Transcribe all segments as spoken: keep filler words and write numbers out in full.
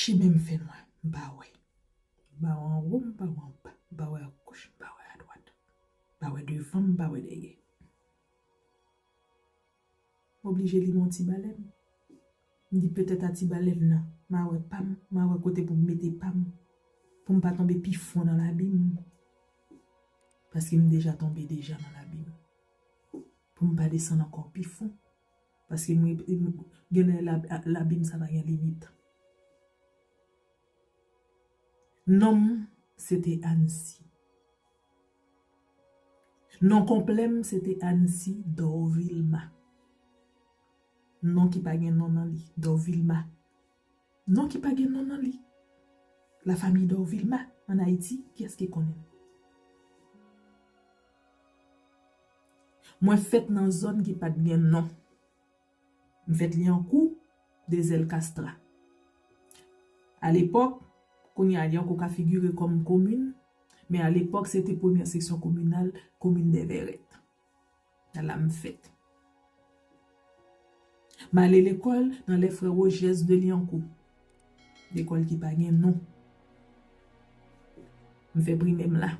Chimen m fè nwa, m pa wè. M pa wè anwo, m pa wè anba, m pa wè agoch, m pa wè adwat. M pa wè devan, m pa wè dèyè. M oblije limen yon ti balèn. M di petèt a ti balèn nan, m a wè pa m, m a wè kote pou m mete pa m, pou m pa tonbe pi fon nan labim. Paske m deja tonbe deja nan labim. Pou m pa desann ankò pi fon. Paske m, m, genlè lab-, labim sa pa gen limit. Non m, se te Ansi. Non konplè m, se te Ansi Dorvilma. Non ki pa gen non nan li, Dorvilma. Non ki pa gen non nan li. La famille Dorvilma, ann Ayiti, kiyès ki konnen l? Mwen fèt nan zòn ki pa t gen non. M fèt Lyankou, Dezèl Kastra. Alepòk, kounye a Lyankou ka figire kòm komin, men alepòk se te premyè seksyon kominal, komin Dèvèrèt. Se la m fèt. M ale lekòl nan Les Frères Rochers de Lyankou. Lekòl ki pa gen non. M fè primè m la.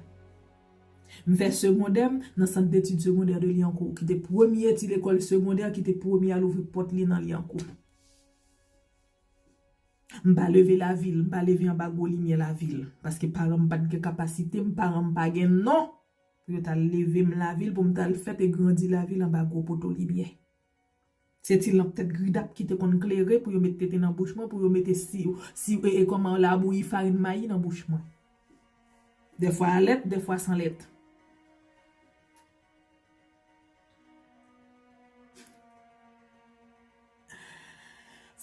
M fè segondè m nan Sant Detid Segondè de Lyankou, ki te premye ti lekòl segondè ki te premye al ouvri pòt li nan Lyankou. M pa leve lavil, m pa leve anba gwo limyè lavil, paske paran m pa t gen kapasite m, paran m pa gen non pou yo t al leve m lavil, pou m t al fèt e grandi lavil anba gwo poto limyè. Se ti lanp tèt gridap ki te konn klere pou yo met tete nan bouch mwen, pou yo mete si, si, e, e, kòman, labouyi farin mayi nan bouch mwen. Dèfwa a lèt, dèfwa san lèt.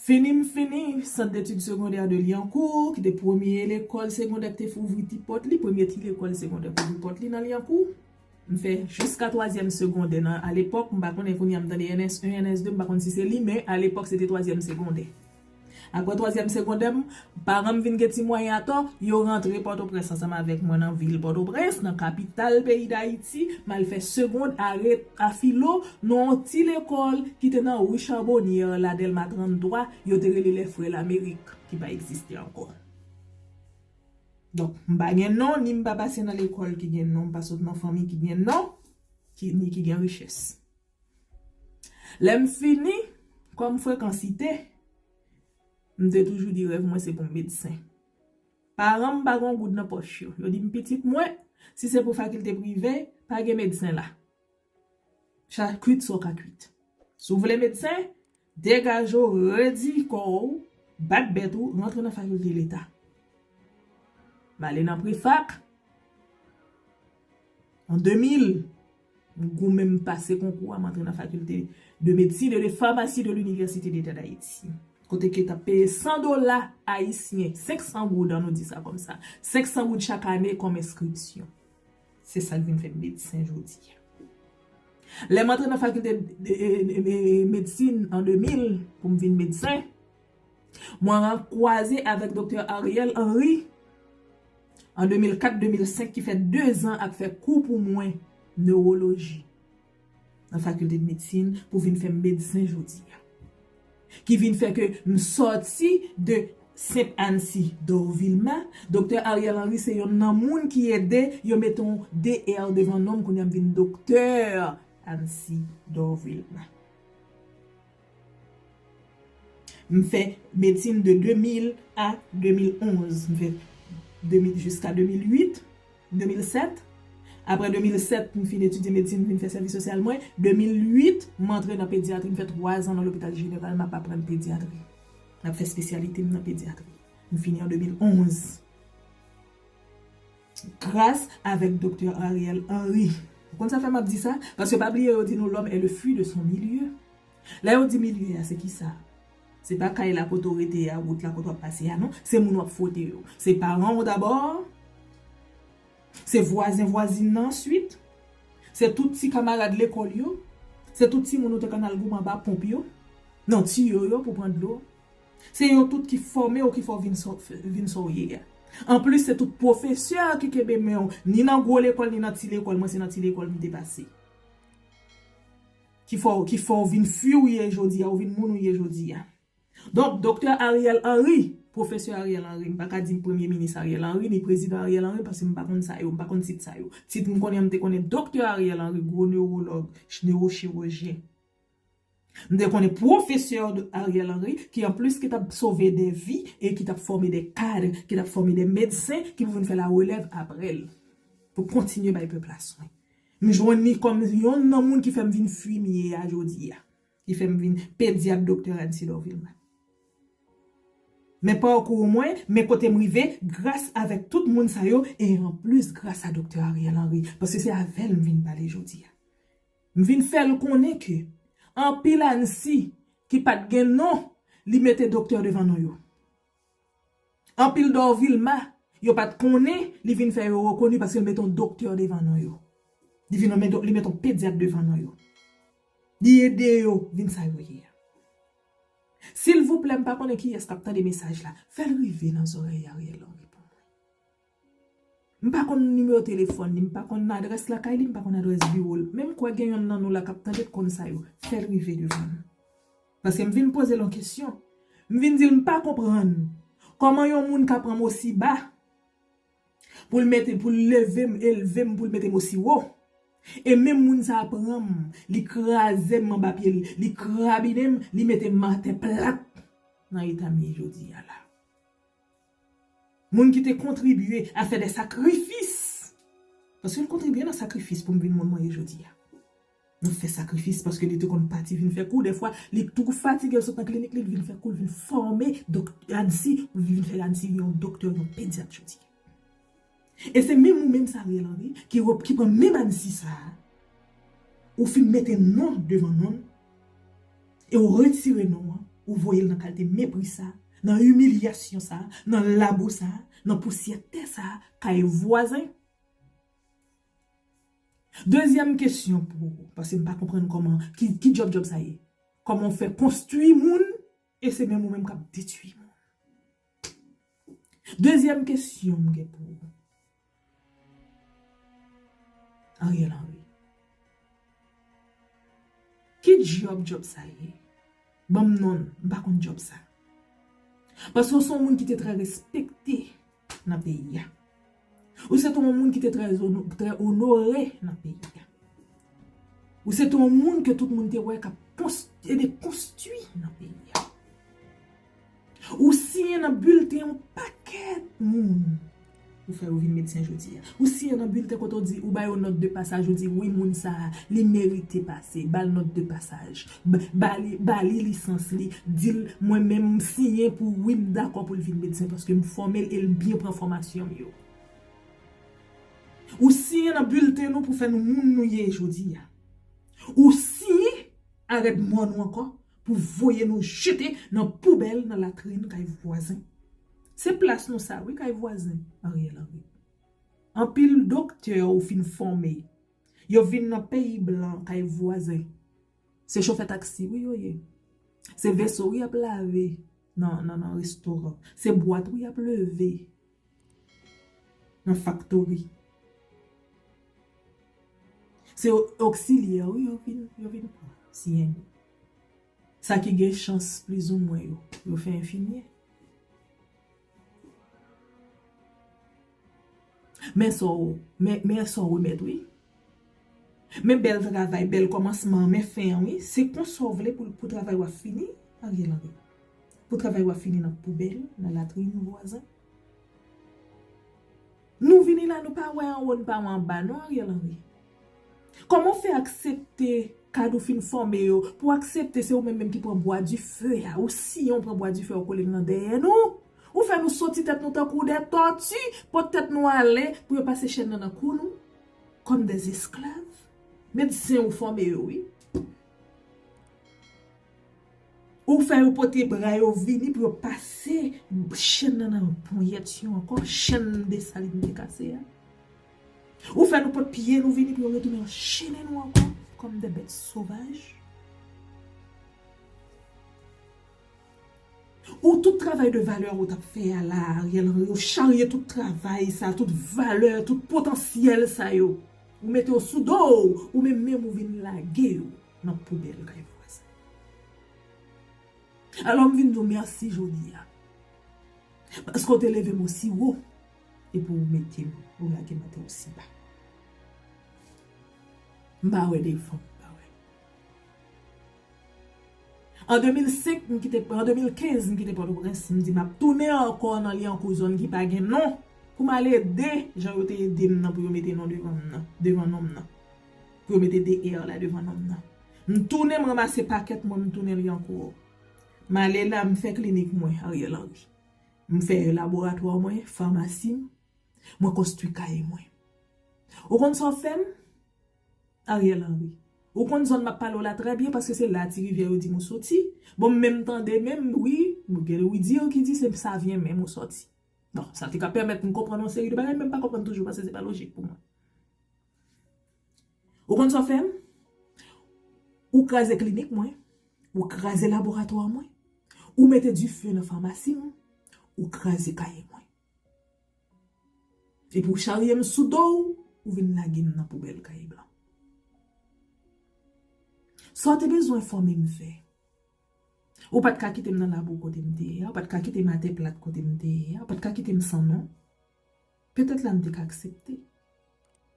Fini m fini Sant Detid Segondè de Lyankou, ki te premye lekòl segondè ki te ouvri ti pòt li, premye ti lekòl segondè ki ouvri pòt li nan Lyankou. M fè jiska twazyèm segondè nan, alepòk, m pa konnen kounye a m tande N S en, N S de, m pa konn si se li, men alepòk se te twazyèm segondè. Apre twazyèm segondè m, paran m vin gen ti mwayen atò, yo rantre Pòtoprens ansanm avèk mwen nan vil Pòtoprens, nan kapital peyi Dayiti, m al fè segond a re-, a filo nan yon ti lekòl ki te nan ri Charbonnière la, Dèlma tranntwa, yo te rele Les Frères L'Amérique, ki pa egziste ankò. Donk, m pa gen non, ni m pa pase nan lekòl ki gen non, m pa sot nan fanmi ki gen non, ki, ni ki gen richès. Lè m fini, kòm frekansite, m te toujou di rèv mwen se pou m medsen. Paran m pa gen yon goud nan pòch yo. Yo di m, pitit mwen, si se pou fakilte prive, pa gen medsen la. Sa kwit sa w ka kwit. Si w vle medsen, degaje w, redi kò w, bat bèt ou, rantre nan fakilte leta. M ale nan prefak. An de mil, m goumen, m pase konkou a, m antre nan fakilte de medsin e de famasi de l'Université d'État d'Haïti. Kote ke t ap peye san dola ayisyen, senk san goud, ann nou di sa kòmsa, senk san goud chak ane kòm enskripsyon. Se sa k vin fè m medsen jodi a. Lè m antre nan fakilte de, de, de, de medsin an de mil pou m vin medsen, mwen kwaze avèk Doktè Ariel Henry an de mil kat, de mil senk, ki fè dezan ap fè kou pou mwen newoloji nan fakilte de medsin pou vin fè m medsen jodi a. Ki vin fè ke m sòti de Sainte Anne-ci-Dorvilma. Doktè Ariel Henry se yonn nan moun ki ede yo mete yon D R devan non m, kounye a m vin Doktè Anne-ci-Dorvilma. M fè medsin de de mil a de mil onz. M fè de mil jiska de mil uit, de mil sèt. Apre de mil sèt, m fin etidye medsin, m vin fè sèvis sosyal mwen. De mil uit, m antre nan pedyatri, m fè twa zan nan lopital jeneral, m ap aprann pedyatri. M ap fè espesyalite m nan pedyatri. M fini an de mil onz. Gras avèk Doktè Ariel Henry. Ou konn sa fè m ap di sa? Paske pa bliye yo di nou l'homme est le fruit de son milieu. Lè yo di milye a, se kisa? Se pa kay la kote w rete a, wout la kote w ap pase a, non. Se moun w ap fwote yo. Se paran w dabò. Se vwazen vwazin nan answit. Se tout ti kamarad lekòl yo. Se tout timoun ou te konn al goumen anba ponp yo, nan tiyo yo pou pran dlo. Se yo tout ki fòme w, ki fè w vin sa, vin sa w ye a. Anplis, se tout pwofesè ki kenbe men w, ni nan gwo lekòl, ni nan ti lekòl. Mwen, se nan ti lekòl m te pase. Ki fè w, ki fè w vin fi w ye jodi a, ou vin moun ou ye jodi a. Donk, Doktè Ariel Henry, Pwofesè Ariel Henry, m pa ka di premye minis Ariel Henry, ni prezidan Ariel Henry, paske m pa konn sa yo, m pa konn tit sa yo. Tit m konnen, m te konnen Doktè Ariel Henry, gwo newològ, ch- newochirurjyen. M te konnen pwofesè Ariel Henry, ki anplis ki t ap sove de vi e ki t ap fòme de kad, ki t ap fòme de medsen ki pou vin fè larelèv apre l, pou kontinye bay pèp la swen. M jwenn li kòm yonn nan moun ki fè m vin fimye a jodi a, ki fè m vin pedyat Doktè Ancy Dorvilma. Men pakou mwen, men kote m rive, gras avèk tout moun sa yo, e anplis gras a Doktè Ariel Henry, paske se avè l m vin pale jodi a. M vin fè l konnen ke anpil Ancy ki pa t gen non, li mete Doktè devan non yo. Anpil Dorvilma, yo pa t konnen, li vin fè yo rekoni paske l mete yon Doktè devan non yo. Li vin met, li mete yon pedyat devan non yo. Li ede yo vin sa yo ye a. Silvouplè, m pa konnen kiyès k ap tande mesaj la. Fè l rive nan zòrèy Ariel Henry pou mwen. M pa konn nimewo telefòn li, m pa konn adrès lakay li, m pa konn adrès biwo l. Men m kwè gen yonn nan nou la k ap tande k konn sa yo. Fè l rive devan nou. Paske m vin poze l yon kesyon. M vin di l m pa konprann kòman yon moun ka pran m osi ba pou l mete, pou l leve m, elve m, pou l mete m osi wo. E menm moun sa a pran m, li kraze m anba pye l, li krabinen m, li mete m atè plat nan eta m ye jodi a la. Moun ki te kontribye a fè de sakrifis. Paske l kontribye nan sakrifis pou m vin moun mwen ye jodi a. Nan fè sakrifis paske li te konn pati vin fè kou. Dèfwa, li tou fatige, l sot nan klinik li, l vin fè kou, l vin fòme Doktè Ancy, pou l vin fè Ancy yon doktè, yon pedyat jodi. E se menm ou menm sa, Ariel Henry, ki, rep- ki pran menm Ancy sa a, ou fin mete non devan non l, e ou retire non an, ou voye l nan kalite mepri sa, nan imilyasyon sa, nan labou sa, nan pousyè tè sa, kay vwazen. Dezyèm kesyon pou ou, paske m pa konprann kòman, ki, ki djòb djòb sa ye? Kòman w fè konstwi moun, e se menm ou menm k ap detwi moun? Dezyèm kesyon m gen pou ou, Ariel Henry. Ki djòb djòb sa ye? Ban m non l, m pa konn djòb sa. Paske w se yon moun ki te trè respekte nan peyi a. Ou se te yon moun ki te trè ono- trè onore nan peyi a. Ou se te yon moun ke tout moun te wè k ap kons- ede konstwi nan peyi a. Ou siyen nan bilten yon pakèt moun pou fè yo vin medsen jodi a. Ou siyen nan bilten kote w di, ou ba yo nòt de pasaj, ou di, wi, moun sa a, li merite pase, ba l nòt de pasaj. Ba, ba li, ba li lisans li, di l, mwen menm, m siyen pou wi, m dakò pou l vin medsen paske m fòme l e l byen pran fòmasyon m yo. Ou siyen nan bilten nou pou fè nou moun nou ye jodi a. Ou siyen arèt mò nou ankò pou voye nou jete nan poubèl, nan latrin kay vwazen. Se plas nou sa, wi, kay vwazen, Ariel Henry. Anpil doktè ou fin fòme. Yo vin nan peyi blan, kay vwazen. Se chofè taksi, wi, yo ye. Se veso, wi, y ap lave nan, nan, nan restoran. Se bwat, wi, y ap leve nan faktori. Se o- oksilyè, wi, yo vin, yo vin pran, siyen yo. Sa ki gen chans plizoumwen yo, yo fè enfimyè. Men sa w, men, men sa w remèt, wi. Men bèl travay, bèl kòmansman, men fen an, wi. Se konsa w vle pou, pou travay w ap fini, Ariel Henry? Pou travay w ap fini nan poubèl, nan latrin vwazen? Nou vini la, nou pa wè anwo, nou pa wè anba, non, Ariel Henry. Kòman w fè aksepte kad ou fin fòme yo, pou w aksepte se ou menm menm ki pran bwa dife a, ou siyen w pran bwa dife a, ou kole l nan dèyè nou? Ou fè nou soti tèt nou tankou de tòti, pot tèt nou ale pou yo pase chèn nan nan kou nou, kòm de esklav. Medsen ou fòme yo, wi. Ou fè yo pote bra yo vini pou yo pase chèn nan nan ponyèt yo ankò, chèn Desalin te kase a. Ou fè nou pot pye nou vini pou yo retounen anchene nou ankò, kòm de bèt sovaj. Ou tout travay de valè ou t ap fè a la, Ariel Henry, ou charye tout travay sa, tout valè, tout potansyèl sa yo. Ou mete yo sou do w, ou menm menm ou vin lage yo nan poubèl kay vwazen. Alò, m vin di w mèsi jodi a. Paske w te leve m osi wo. Epi w mete m, ou lage m atè osi ba. M pa wè devan, m pa wè. An de mil senk, m kite, an de mil kenz, m kite Pòtoprens, m di m ap tounen ankò nan Lyankou, zòn ki pa gen non, pou m al ede jan yo te ede m nan pou yo mete non devan m nan, devan non m nan. Pou yo mete de R la devan non m nan. M tounen, m ranmase pakèt mwen, m tounen Lyankou. M ale la, m fè klinik mwen, Ariel Henry. M fè laboratwa mwen, famasi m, mwen konstwi kay mwen. Ou konn sa w fè m? Ariel Henry. Ou konn zòn m ap pale w la trè byen, paske se la Ti Rivyè yo di m ou soti. Bon, m menm tande menm, wi, gen Wi Dir ki di se Savyen menm ou sòti. Bon, sa te ka pèmèt m konprann yon seri de bagay, men m pa konprann toujou, paske se pa lojik pou mwen. Ou konn sa w fè m? Ou kraze klinik mwen, ou kraze laboratwa mwen, ou mete dife nan famasi m, ou kraze kay mwen. Epi w charye m sou do w, ou vin lage m nan poubèl kay blan. Sa w te bezwen fòme m fè? Ou pa t ka kite m nan labou kote m te ye a, ou pa t ka kite m atè plat kote m te ye a, ou pa t ka kite m san non. Petèt la m te ka aksepte.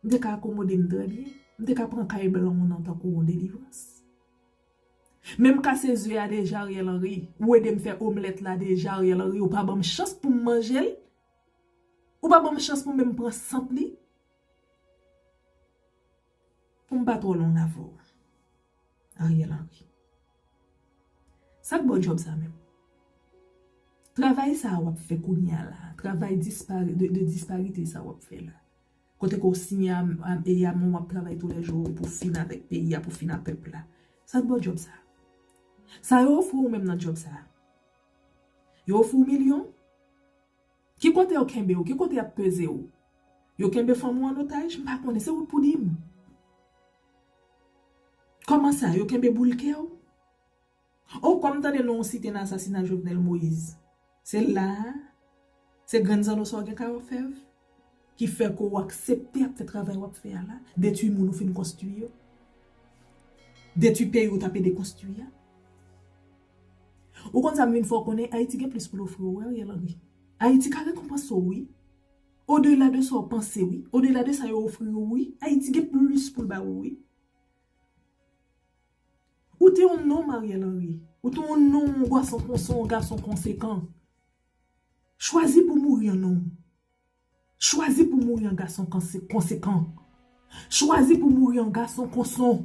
M te ka akomode m trè byen. M te ka pran kay blan w nan tankou yon delivrans. Men m kase ze a deja, Ariel Henry. Ou ede m fè omlèt la deja, Ariel Henry. Ou pa ban m chans pou m manje l. Ou pa ban m chans pou m menm pran sant li. Pou m pa twò long avè w, Ariel Henry. Sa k ba w djòb sa menm? Travay sa a w ap fè kounye a la, travay dispari-, de, de disparite sa a w ap fè la. Kote ke w siyen a, a, e a men w ap travay toulèjou pou fin avèk peyi a, pou fin ak pèp la. Sa k ba w djòb sa a? Sa yo ofri w menm nan djòb sa a? Yo ofri w milyon? Ki kote yo kenbe w? Ki kote y ap peze w? Yo kenbe fanmi w an otaj? M pa konnen, se ou k pou di m. Kòman sa, yo kenbe boul kè w? O, kòm m tande non w site nan asasina Jovenel Moïse. Se la a, se grenn zanno sa w gen k ap fè, ki fè ke w aksepte ap fè travay w ap fè a la, detwi moun ou fin konstwi yo, detwi peyi w t ap ede konstwi a. Ou konn sa m vin fè w konnen, Ayiti gen plis pou l ofri w, wi, Ariel Henry. Ayiti ka rekonpanse w, wi. Odela de sa w panse, wi. Odela de sa yo ofri w, wi. Ayiti gen plis pou l ba ou, wi. Ou te yon nonm, Ariel Henry. Ou te yon nonm, yon gason konsa, yon gason konsekan. Chwazi pou mouri an nonm. Chwazi pou mouri an gason konse-, konsekan. Chwazi pou mouri an gason konsa.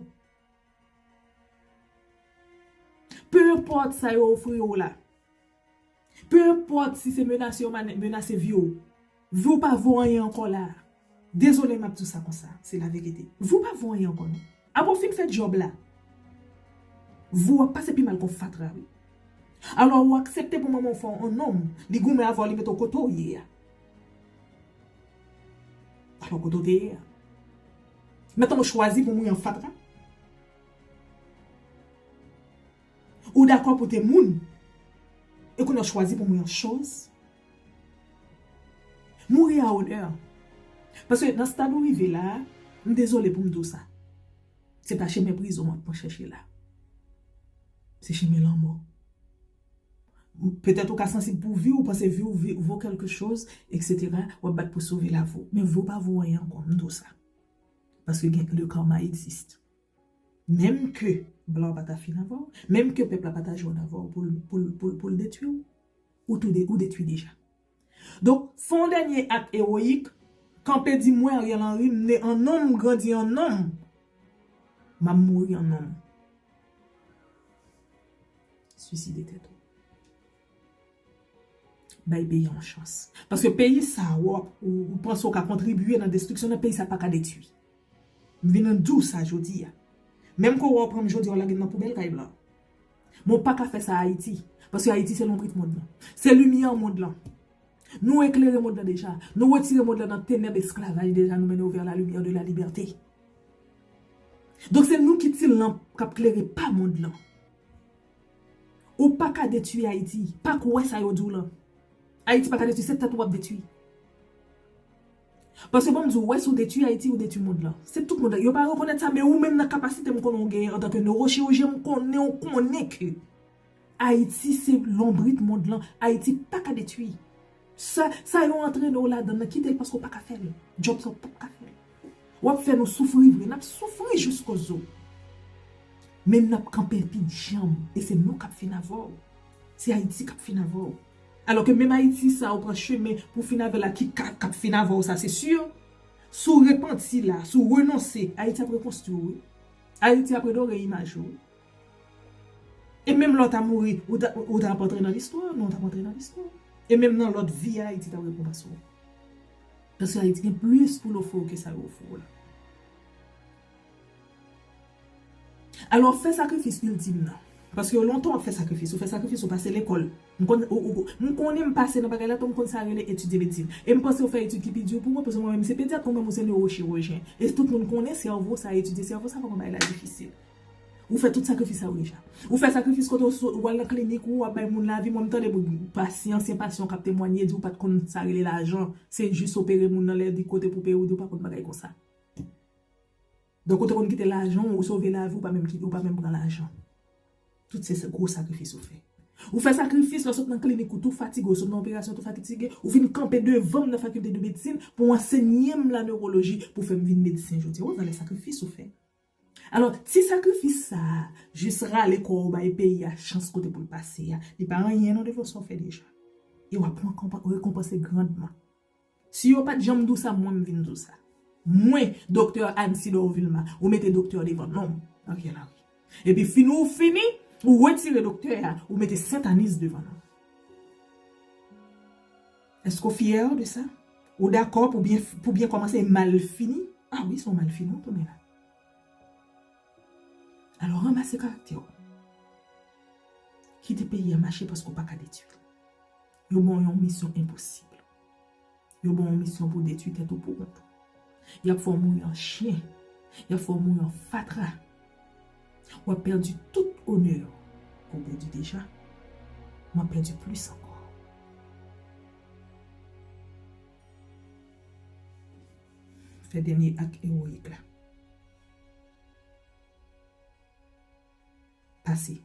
Peu importe sa yo ofri w la. Peu importe si se menase yo mane-, menase vi w. Vi w pa vo anyen ankò la. Dezole m ap di w sa konsa, se laverite. Vi w pa vo anyen ankò non. Apre w fin fè djòb la, vi w ap pase pi mal ke yon fatra, wi. Alò, ou aksepte pou manman w fè w yon nonm, li goumen avè w, li mete w kote w ye a. Alò, kote w te ye a? Mentnan, ou chwazi pou mouri an fatra? Ou dakò pou te moun, e kounye a w chwazi pou mouri an chòz? Mouri a onè. Paske nan stad ou rive la a, m dezole pou m di w sa. Se pa chemen prizon w ap pran chèche la. Se chemen lanmò. Petèt ou ka sansib pou vi w, ou panse vi w vi-, vo kèlke choz, etsetera. W ap bat pou sove lavi w. Men vi w pa vo anyen ankò, m di w sa. Paske gen, le karma existe. Menm ke blan pa ta fin avè w, menm ke pèp la pa ta jwenn avè w pou l, pou l, pou l, pou l detwi w, ou tou de, ou detwi deja. Donk, fè yon dènye ak ewoyik, kanpe di mwen, Ariel Henry, m ne an nonm, m grandi an nonm, m ap mouri an nonm. Swiside tèt ou. Bay peyi a yon chans. Paske peyi sa a, w ap, ou, ou panse w ka kontribye nan destriksyon nan peyi sa a, pa ka detwi. M vin di w sa jodi a. Menm ke w pran m jodi a, w lage m nan poubèl kay blan. Men w pa ka fè sa Ayiti. Paske Ayiti se lonbrit mond lan. Se limyè mond lan. Nou eklere mond lan deja. Nou retire mond lan nan tenèb esklavaj deja, nou mennen yo vers la lumière de la liberté. Donk se nou ki ti lanp k ap klere pa mond lan. Ou pa ka detwi Ayiti. Pa kwè sa yo di w lan. Ayiti pa ka detwi, se tèt ou w ap detwi. Paske bon, m di w, wè, si w detwi Ayiti, ou detwi mond lan. Se tout mond lan. Yo pa rekonèt sa, men ou menm nan kapasite m konnen w genyen antanke newochirurjyen, m konnen w konnen ke Ayiti se lonbrit mond lan. Ayiti pa ka detwi. Sa, sa yo antrene w ladan nan, kite l paske w pa ka fè l. Djòb sa w p ap ka fè l. W ap fè nou soufri vre, n ap soufri jiskozo. Men n ap kanpe epi djanm, e se nou k ap fin avè w. Se Ayiti k ap fin avè w. Alò ke menm Ayiti sa ou pran chemen pou fin avè l la ki ka, k ap fin avè w sa, se si. Si w repanti la, si w renonse, Ayiti ap rekonstwi w, wi. Ayiti ap redore imaj ou, wi. E menm lè w ta mouri, ou ta, ou ta ap antre nan listwa, non, w t ap antre nan listwa. E menm nan lòt vi a, Ayiti t ap rekonpanse w. Paske Ayiti gen plis pou l ofri w ke sa yo ofri w la. Alò, fè sakrifis iltim nan. Paske lontan w ap fè sakrifis, ou fè sakrifis, ou pase lekòl. M konn, ou, ou, m konnen m pase nan bagay la, tou m konn sa rele etidye medsin. E m panse w fè etid ki pi di pou mwen, paske mwen menm se pedyat, ou menm ou se newochirurjyen. E tout moun konnen sèvo sa, etidye sèvo sa, kòman bagay la difisil. Ou fè tout sakrifis sa yo deja. Ou fè sakrifis kote w sou, ou al nan klinik ou, w ap bay moun lavi. Mwen, m tande moun, pasyan, ansyen pasyan k ap temwanye, di ou pa t konn sa rele lajan. Se jis opere moun nan lè di kote pou peye, ou di ou pa konn bagay konsa. Donk, ou te konn kite lajan, ou sove lavi, ou pa menm kite, ou pa menm pran lajan. Tout se sa, gwo sakrifis ou fè. Ou fè sakrifis lè w sot nan klinik ou tou fatige, ou sot nan operasyon tou fatige, ou vin kanpe devan m nan fakilte de medsin pou w ansenye m la newoloji, pou fè m vin medsen jodi a. Ou wè valè sakrifis ou fè. Alò, ti sakrifis sa a, jis rale kò w bay peyi a chans kote pou l pase a, li pa anyen non devan sa w fè deja. E w ap pran konpa-, rekonpanse grandman. Si yo pa t janm di w sa, mwen m vin di w sa. Mwen, doktè Anne Sidor Vilma, ou mete doktè devan non m, Ariel Henry. Epi fini ou fini, ou retire doktè a, ou mete Sent Anis devan non m. Èske w fyè de sa? Ou dakò pou byen, pou byen kòmanse e mal fini? A wi, se yon mal fini w tounen la. Alò, ranmase karaktè w. Kite peyi a mache paske w pa ka detwi l. Yo ba w yon misyon enposib. Yo ba w yon misyon pou w detwi tèt ou pou kont ou. Y ap fè w mouri an chen. Y ap fè w mouri an fatra. W ap pèdi tout onè ke w pèdi deja. W ap pèdi plis ankò. Fè dènye ak ewoyik la. Pase.